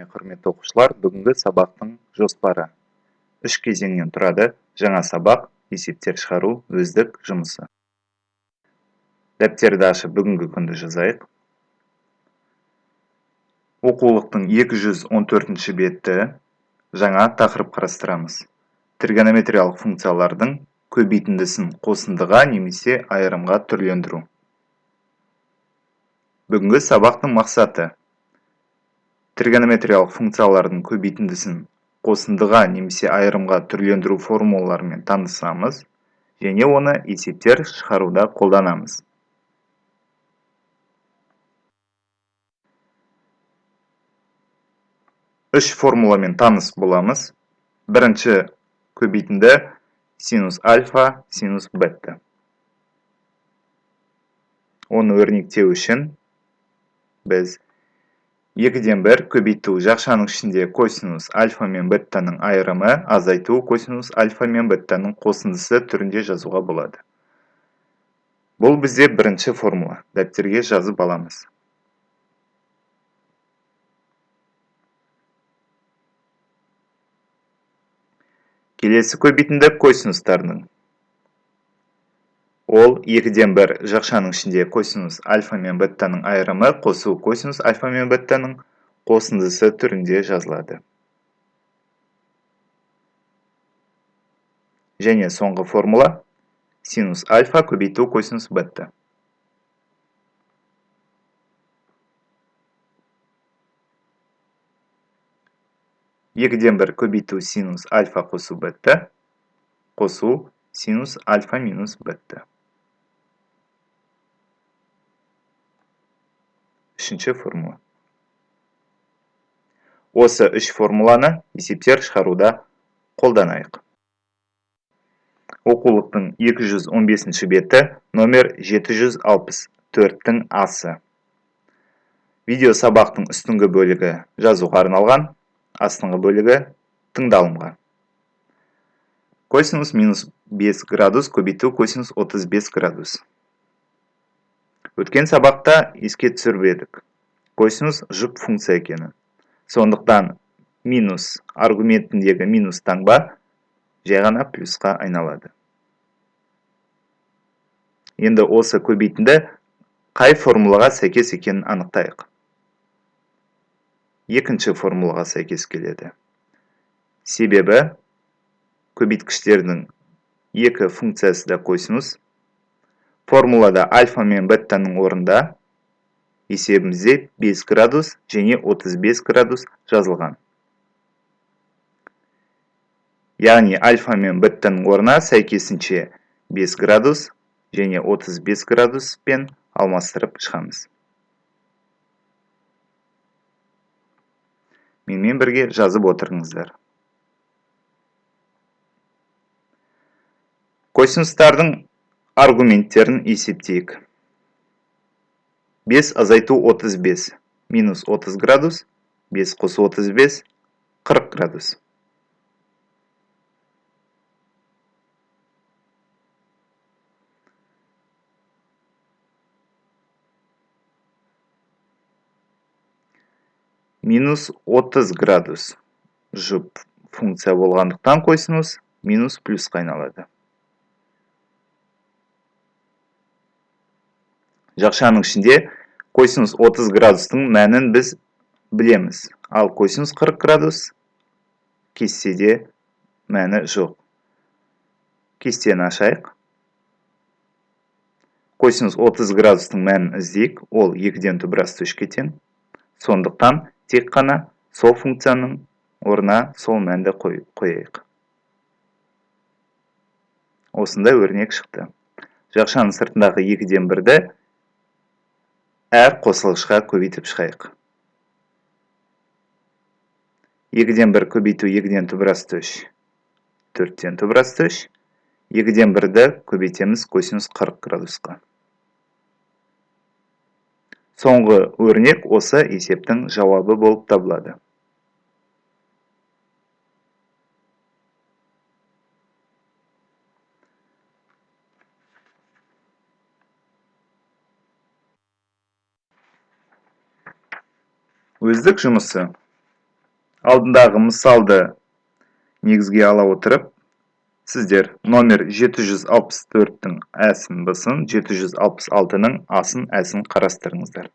Құрметті оқушылар, бүгінгі сабақтың жоспары үш кезеңнен тұрады. Жаңа сабақ, есептер шығару, өздік жұмысы. Дәптерді ашып бүгінгі күнді жазайық. Оқулықтың 214 беті, жаңа тақырып қарастырамыз. Тригонометриялық функциялардың көбейтіндісін қосындыға немесе айырымға түрлендіру. Бүгінгі сабақтың мақсаты: тригонометриялық функциялардың көбейтіндісін қосындыға немесе айырымға түрлендіру формулаларымен танысамыз және оны есептер шығаруда қолданамыз. Үш формуламен таныс боламыз. Бірінші көбейтінді синус альфа, синус бета. Оны өрнектеу үшін біз 2-ден 1 көбейту жақшаның ішінде косинус альфа мен беттаның айырымы азайту косинус альфа мен беттаның қосындысы түрінде жазуға болады. Бұл бізде бірінші формула. Дәптерге жазып аламыз. Келесі көбейтінді косинустарының. Ол 2-ден 1 жақшаның ішінде косинус альфа мен беттаның айырымы қосу косинус альфа мен беттаның қосындысы түрінде жазылады. Және соңғы формула синус альфа көбейту косинус бетта. 2-ден 1 көбейту синус альфа қосу бетта қосу синус альфа минус бетта. Үшінші формула. Осы үш формуланы есептер шығаруда қолданайық. Оқулықтың 215 беті, номер 764-тің асы. Видео сабақтың үстіңгі бөлігі жазуға арналған, астыңғы бөлігі тыңдалымға. Косинус минус 5 градус көбейту косинус 35 градус. Өткен сабақта еске түсіріп едік. Косинус жұп функция екені. Сондықтан минус аргументіндегі минус таңба жай ғана плюсқа айналады. Енді осы көбейтінді қай формулаға сәйкес екенін анықтайық. Екінші формулаға сәйкес келеді. Себебі көбейткіштердің екі функциясы да косинус. Формулада альфа мен беттаның орнында есебімізде 5 градус және 35 градус жазылған. Яғни альфа мен беттаның орнына сәйкесінше 5 градус және 35 градуспен алмастырып шығамыз. Менімен бірге жазып отырыңыздар. Косинустардың аргументтерін есептейік. 5 азайту 35 минус 30 градус, 5 қосу 35 40 градус. Минус 30 градус жұп функция болғандықтан косинус минус плюсқа айналады. Жақшаның ішінде косинус 30 градустың мәнін біз білеміз. Ал косинус 40 градус кестеде мәні жоқ. Кестені ашайық. Косинус 30 градустың мәнін іздейік. Ол 2-ден түбір асты 3-ке тең. Сондықтан тек қана сол функцияның орнына сол мәнді қояйық. Осындай өрнек шықты. Жақшаның сыртындағы 2-ден 1-ді әр қосылғышқа көбейтіп шығайық. 2-ден 1 көбейту 2-ден түбір асты 3, 4-тен түбір асты 3, 2-ден 1-ді көбейтеміз косинус 40 градусқа. Соңғы өрнек осы есептің жауабы болып табылады. Өздік жұмысы. Алдындағы мысалды негізге ала отырып, сіздер номер 764-тің ә-сын, б-сын, 766-ның а-сын, ә-сін қарастырыңыздар.